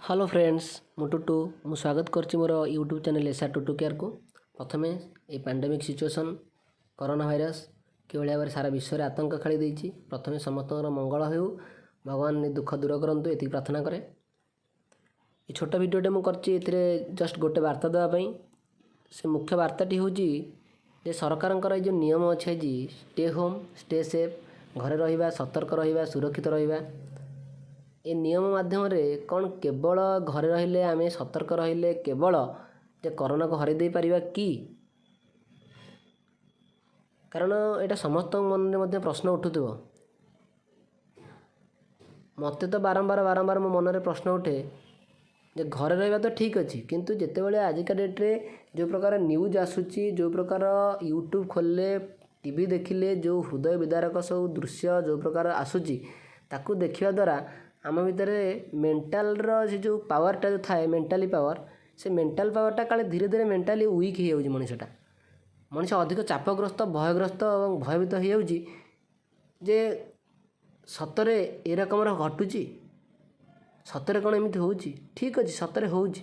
Hello friends, ମୁଁ ଟୁଟୁ। ମୁଁ ସ୍ୱାଗତ କରୁଛି ମୋର ୟୁଟ୍ୟୁବ୍ ଚ୍ୟାନେଲ୍ ଏସ୍ ଆର୍ ଟୁଟୁ କେୟାରକୁ। ପ୍ରଥମେ ଏଇ ପାଣ୍ଡେମିକ୍ ସିଚୁଏସନ୍, କରୋନା ଭାଇରସ୍ କିଭଳି ଭାବରେ ସାରା ବିଶ୍ୱରେ ଆତଙ୍କ ଖେଳି ଦେଇଛି, ପ୍ରଥମେ ସମସ୍ତଙ୍କର ମଙ୍ଗଳ ହେଉ, ଭଗବାନ ଏ ଦୁଃଖ ଦୂର କରନ୍ତୁ, ଏତିକି ପ୍ରାର୍ଥନା କରେ। ଏ ଛୋଟ ଭିଡ଼ିଓଟେ ମୁଁ କରିଛି ଏଥିରେ ଜଷ୍ଟ ଗୋଟେ ବାର୍ତ୍ତା ଦେବା ପାଇଁ। ସେ ମୁଖ୍ୟ ବାର୍ତ୍ତାଟି ହେଉଛି ଯେ ସରକାରଙ୍କର ଏଇ ଯେଉଁ ନିୟମ ଅଛି ଆଜି, ଷ୍ଟେ ହୋମ୍ ଷ୍ଟେ ସେଫ୍, ଘରେ ରହିବା, ସତର୍କ ରହିବା, ସୁରକ୍ଷିତ ରହିବା, ଏ ନିୟମ ମାଧ୍ୟମରେ କ'ଣ କେବଳ ଘରେ ରହିଲେ, ଆମେ ସତର୍କ ରହିଲେ କେବଳ ଯେ କରୋନାକୁ ହରାଇ ଦେଇପାରିବା କି? କାରଣ ଏଇଟା ସମସ୍ତଙ୍କ ମନରେ ମଧ୍ୟ ପ୍ରଶ୍ନ ଉଠୁଥିବ। ମୋତେ ତ ବାରମ୍ବାର ବାରମ୍ବାର ମୋ ମନରେ ପ୍ରଶ୍ନ ଉଠେ ଯେ ଘରେ ରହିବା ତ ଠିକ୍ ଅଛି, କିନ୍ତୁ ଯେତେବେଳେ ଆଜିକା ଡେଟ୍ରେ ଯେଉଁ ପ୍ରକାର ନ୍ୟୁଜ୍ ଆସୁଛି, ଯେଉଁ ପ୍ରକାର ୟୁଟ୍ୟୁବ୍ ଖୋଲିଲେ, ଟିଭି ଦେଖିଲେ ଯେଉଁ ହୃଦୟ ବିଦାରକ ସବୁ ଦୃଶ୍ୟ ଯେଉଁ ପ୍ରକାର ଆସୁଛି, ତାକୁ ଦେଖିବା ଦ୍ୱାରା ଆମ ଭିତରେ ମେଣ୍ଟାଲର ସେ ଯେଉଁ ପାୱାରଟା ଯେଉଁ ଥାଏ, ମେଣ୍ଟାଲି ପାୱାର, ସେ ମେଣ୍ଟାଲ ପାୱାରଟା କାଳେ ଧୀରେ ଧୀରେ ମେଣ୍ଟାଲି ୱିକ୍ ହେଇଯାଉଛି। ମଣିଷ ଅଧିକ ଚାପଗ୍ରସ୍ତ, ଭୟଗ୍ରସ୍ତ ଏବଂ ଭୟଭୀତ ହେଇଯାଉଛି ଯେ ସତରେ ଏ ରକମର ଘଟୁଛି, ସତରେ କ'ଣ ଏମିତି ହେଉଛି? ଠିକ୍ ଅଛି, ସତରେ ହେଉଛି,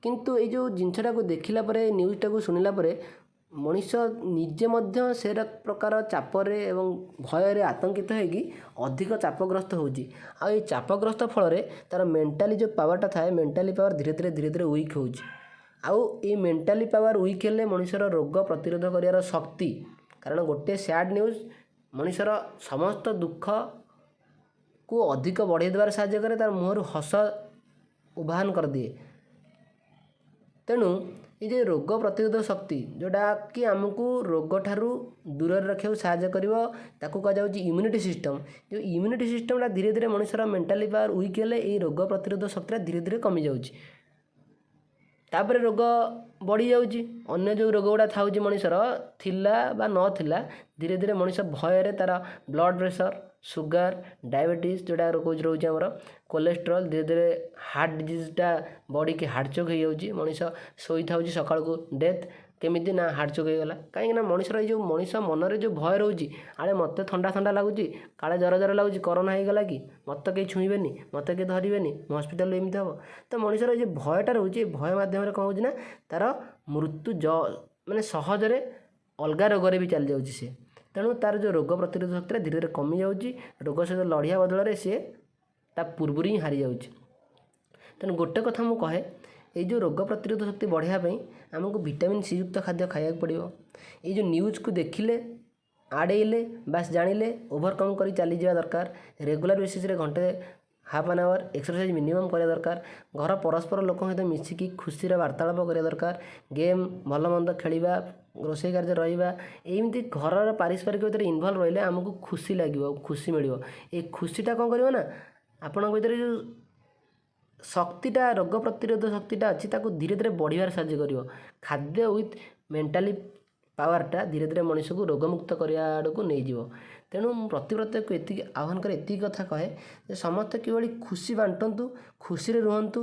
କିନ୍ତୁ ଏଇ ଯେଉଁ ଜିନିଷଟାକୁ ଦେଖିଲା ପରେ, ନ୍ୟୁଜ୍ଟାକୁ ଶୁଣିଲା ପରେ ମଣିଷ ନିଜେ ମଧ୍ୟ ସେ ପ୍ରକାର ଚାପରେ ଏବଂ ଭୟରେ ଆତଙ୍କିତ ହେଇକି ଅଧିକ ଚାପଗ୍ରସ୍ତ ହେଉଛି। ଆଉ ଏଇ ଚାପଗ୍ରସ୍ତ ଫଳରେ ତା'ର ମେଣ୍ଟାଲି ଯେଉଁ ପାୱାରଟା ଥାଏ, ମେଣ୍ଟାଲି ପାୱାର ଧୀରେ ଧୀରେ ଧୀରେ ଧୀରେ ୱିକ୍ ହେଉଛି। ଆଉ ଏଇ ମେଣ୍ଟାଲି ପାୱାର ୱିକ୍ ହେଲେ ମଣିଷର ରୋଗ ପ୍ରତିରୋଧ କରିବାର ଶକ୍ତି, କାରଣ ଗୋଟେ ସ୍ୟାଡ଼୍ ନ୍ୟୁଜ୍ ମଣିଷର ସମସ୍ତ ଦୁଃଖକୁ ଅଧିକ ବଢ଼େଇ ଦେବାରେ ସାହାଯ୍ୟ କରେ, ତା'ର ମୁହଁରୁ ହସ ଉଭାନ କରିଦିଏ। ତେଣୁ ଏଇ ଯେ ରୋଗ ପ୍ରତିରୋଧକ ଶକ୍ତି, ଯେଉଁଟାକି ଆମକୁ ରୋଗଠାରୁ ଦୂରରେ ରଖିବାକୁ ସାହାଯ୍ୟ କରିବ, ତାକୁ କୁହାଯାଉଛି ଇମ୍ୟୁନିଟି ସିଷ୍ଟମ୍। ଯେଉଁ ଇମ୍ୟୁନିଟି ସିଷ୍ଟମ୍ଟା ଧୀରେ ଧୀରେ ମଣିଷର ମେଣ୍ଟାଲି ପାୱାର ୱିକ୍ ହେଲେ ଏଇ ରୋଗ ପ୍ରତିରୋଧକ ଶକ୍ତିଟା ଧୀରେ ଧୀରେ କମିଯାଉଛି। ତାପରେ ରୋଗ ବଢ଼ିଯାଉଛି। ଅନ୍ୟ ଯେଉଁ ରୋଗ ଗୁଡ଼ା ଥାଉଛି ମଣିଷର, ଥିଲା ବା ନଥିଲା, ଧୀରେ ଧୀରେ ମଣିଷ ଭୟରେ ତା'ର ବ୍ଲଡ଼ ପ୍ରେସର, ସୁଗାର, ଡାଇବେଟିସ୍ ଯେଉଁଟା ରହୁଛି ଆମର, କୋଲେଷ୍ଟ୍ରଲ୍, ଧୀରେ ଧୀରେ ହାର୍ଟ ଡିଜିଜ୍ଟା ବଢ଼ିକି ହାର୍ଟ ଚୋକ୍ ହେଇଯାଉଛି। ମଣିଷ ଶୋଇଥାଉଛି, ସକାଳକୁ ଡେଥ୍। କେମିତି ନା ହାର୍ଟ ଚୋକ୍ ହେଇଗଲା। କାହିଁକିନା ମଣିଷର ଏଇ ଯେଉଁ ମଣିଷ ମନରେ ଯେଉଁ ଭୟ ରହୁଛି, ଆରେ ମୋତେ ଥଣ୍ଡା ଥଣ୍ଡା ଲାଗୁଛି, କାଳେ ଜ୍ୱର ଜ୍ୱର ଲାଗୁଛି, କରୋନା ହେଇଗଲା କି, ମୋତେ ତ କେହି ଛୁଇଁବେନି, ମୋତେ କେହି ଧରିବେନି, ମୁଁ ହସ୍ପିଟାଲରେ ଏମିତି ହେବ। ତ ମଣିଷର ଏଇ ଯେଉଁ ଭୟଟା ରହୁଛି, ଏ ଭୟ ମାଧ୍ୟମରେ କ'ଣ ହେଉଛି ନା ତା'ର ମୃତ୍ୟୁ ମାନେ ସହଜରେ ଅଲଗା ରୋଗରେ ବି ଚାଲିଯାଉଛି ସିଏ। ତେଣୁ ତା'ର ଯେଉଁ ରୋଗ ପ୍ରତିରୋଧ ଶକ୍ତିଟା ଧୀରେ ଧୀରେ କମିଯାଉଛି। ରୋଗ ସହିତ ଲଢ଼ିବା ବଦଳରେ ସିଏ ତା ପୂର୍ବରୁ ହିଁ ହାରିଯାଉଛି। ତେଣୁ ଗୋଟେ କଥା ମୁଁ କହେ, ଏଇ ଯେଉଁ ରୋଗ ପ୍ରତିରୋଧ ଶକ୍ତି ବଢ଼ାଇବା ପାଇଁ ଆମକୁ ଭିଟାମିନ୍ ସି ଯୁକ୍ତ ଖାଦ୍ୟ ଖାଇବାକୁ ପଡ଼ିବ। ଏଇ ଯେଉଁ ନ୍ୟୁଜ୍କୁ ଦେଖିଲେ, ଆଡ଼େଇଲେ, ବାସ୍ ଜାଣିଲେ, ଓଭରକମ୍ କରି ଚାଲିଯିବା ଦରକାର। ରେଗୁଲାର ବେସିସ୍ରେ ଘଣ୍ଟେ, ହାଫ୍ ଆନ୍ ଆୱାର ଏକ୍ସରସାଇଜ୍ ମିନିମମ୍ କରିବା ଦରକାର। ଘର ପରସ୍ପର ଲୋକଙ୍କ ସହିତ ମିଶିକି ଖୁସିର ବାର୍ତ୍ତାଳାପ କରିବା ଦରକାର। ଗେମ୍ ଭଲ ମନ୍ଦ ଖେଳିବା, ରୋଷେଇ କାର୍ଯ୍ୟରେ ରହିବା, ଏମିତି ଘରର ପାରିସ୍ପରିକ ଭିତରେ ଇନଭଲ୍ଭ ରହିଲେ ଆମକୁ ଖୁସି ଲାଗିବ, ଖୁସି ମିଳିବ। ଏ ଖୁସିଟା କ'ଣ କରିବ ନା ଆପଣଙ୍କ ଭିତରେ ଯେଉଁ ଶକ୍ତିଟା, ରୋଗ ପ୍ରତିରୋଧ ଶକ୍ତିଟା ଅଛି, ତାକୁ ଧୀରେ ଧୀରେ ବଢ଼ିବାରେ ସାହାଯ୍ୟ କରିବ। ଖାଦ୍ୟ ୱିଥ୍ ମେଣ୍ଟାଲି ପାୱାରଟା ଧୀରେ ଧୀରେ ମଣିଷକୁ ରୋଗମୁକ୍ତ କରିବା ଆଡ଼କୁ ନେଇଯିବ। ତେଣୁ ମୁଁ ପ୍ରତି ପ୍ରତ୍ୟେକକୁ ଏତିକି ଆହ୍ୱାନ କରେ, ଏତିକି କଥା କହେ ଯେ ସମସ୍ତେ କିଭଳି ଖୁସି ବାଣ୍ଟନ୍ତୁ, ଖୁସିରେ ରୁହନ୍ତୁ।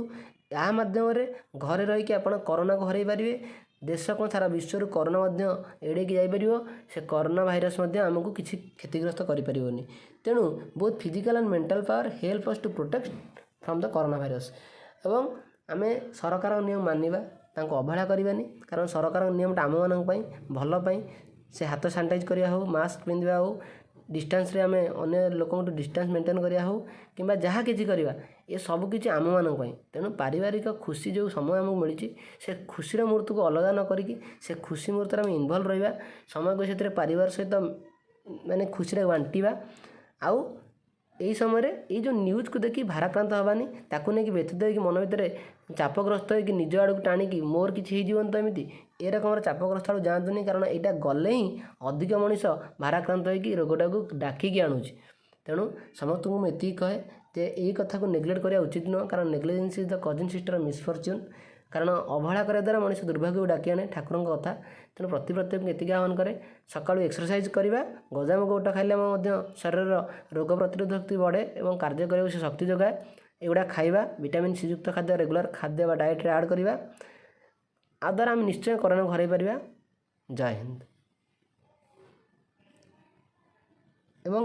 ଏହା ମାଧ୍ୟମରେ ଘରେ ରହିକି ଆପଣ କରୋନାକୁ ହରାଇ ପାରିବେ। ଦେଶ କ'ଣ, ସାରା ବିଶ୍ୱରୁ କରୋନା ମଧ୍ୟ ଏଡ଼େଇକି ଯାଇପାରିବ। ସେ କରୋନା ଭାଇରସ୍ ମଧ୍ୟ ଆମକୁ କିଛି କ୍ଷତିଗ୍ରସ୍ତ କରିପାରିବନି। ତେଣୁ both physical and mental power help us to protect from the corona virus. ଏବଂ ଆମେ ସରକାରଙ୍କ ନିୟମ ମାନିବା, ତାଙ୍କୁ ଅବହେଳା କରିବାନି, କାରଣ ସରକାରଙ୍କ ନିୟମଟା ଆମମାନଙ୍କ ପାଇଁ ଭଲ ପାଇଁ। ସେ ହାତ ସାନିଟାଇଜ୍ କରିବା ହେଉ, ମାସ୍କ ପିନ୍ଧିବା ହେଉ, ଡିଷ୍ଟାନ୍ସରେ ଆମେ ଅନ୍ୟ ଲୋକଙ୍କଠୁ ଡିଷ୍ଟାନ୍ସ ମେଣ୍ଟେନ୍ କରିବା ହେଉ କିମ୍ବା ଯାହା କିଛି କରିବା, ଏ ସବୁକିଛି ଆମମାନଙ୍କ ପାଇଁ। ତେଣୁ ପାରିବାରିକ ଖୁସି ଯେଉଁ ସମୟ ଆମକୁ ମିଳିଛି, ସେ ଖୁସିର ମୁହୂର୍ତ୍ତକୁ ଅଲଗା ନ କରିକି ସେ ଖୁସି ମୁହୂର୍ତ୍ତରେ ଆମେ ଇନଭଲ୍ଭ ରହିବା। ସମୟକୁ ସେଥିରେ ପରିବାର ସହିତ ମାନେ ଖୁସିରେ ବାଣ୍ଟିବା। ଆଉ ଏଇ ସମୟରେ ଏଇ ଯେଉଁ ନ୍ୟୁଜ୍କୁ ଦେଖି ଭାରାକ୍ରାନ୍ତ ହେବାନି, ତାକୁ ନେଇକି ବ୍ୟଥିତ ହେଇକି, ମନ ଭିତରେ ଚାପଗ୍ରସ୍ତ ହେଇକି, ନିଜ ଆଡ଼କୁ ଟାଣିକି ମୋର କିଛି ହେଇଯିବନି ତ, ଏମିତି ଏ ରକମର ଚାପଗ୍ରସ୍ତ ଆଡ଼କୁ ଯାଆନ୍ତୁନି। କାରଣ ଏଇଟା ଗଲେ ହିଁ ଅଧିକ ମଣିଷ ଭାରାକ୍ରାନ୍ତ ହେଇକି ରୋଗଟାକୁ ଡାକିକି ଆଣୁଛି। ତେଣୁ ସମସ୍ତଙ୍କୁ ମୁଁ ଏତିକି କହେ ଯେ ଏଇ କଥାକୁ ନେଗ୍ଲେକ୍ଟ କରିବା ଉଚିତ ନୁହଁ, କାରଣ negligence is the cousin sister misfortune. କାରଣ ଅବହେଳା କରିବା ଦ୍ୱାରା ମଣିଷ ଦୁର୍ଭାଗ୍ୟକୁ ଡାକି ଆଣେ, ଠାକୁରଙ୍କ କଥା। ତେଣୁ ପ୍ରତି ପ୍ରତ୍ୟେକଙ୍କୁ ଏତିକି ଆହ୍ୱାନ କରେ, ସକାଳୁ ଏକ୍ସରସାଇଜ୍ କରିବା, ଗଜାମୁଗ ବୁଟ ଖାଇଲେ ମଧ୍ୟ ଶରୀରର ରୋଗ ପ୍ରତିରୋଧ ଶକ୍ତି ବଢ଼େ ଏବଂ କାର୍ଯ୍ୟ କରିବାକୁ ସେ ଶକ୍ତି ଯୋଗାଏ। ଏଗୁଡ଼ା ଖାଇବା, ଭିଟାମିନ୍ ସି ଯୁକ୍ତ ଖାଦ୍ୟ ରେଗୁଲାର ଖାଦ୍ୟ ବା ଡାଏଟ୍ରେ ଆଡ଼୍ କରିବା, ଆ ଦ୍ୱାରା ଆମେ ନିଶ୍ଚୟ କରୋନାକୁ ହରାଇ ପାରିବା। ଜୟ ହିନ୍ଦ। ଏବଂ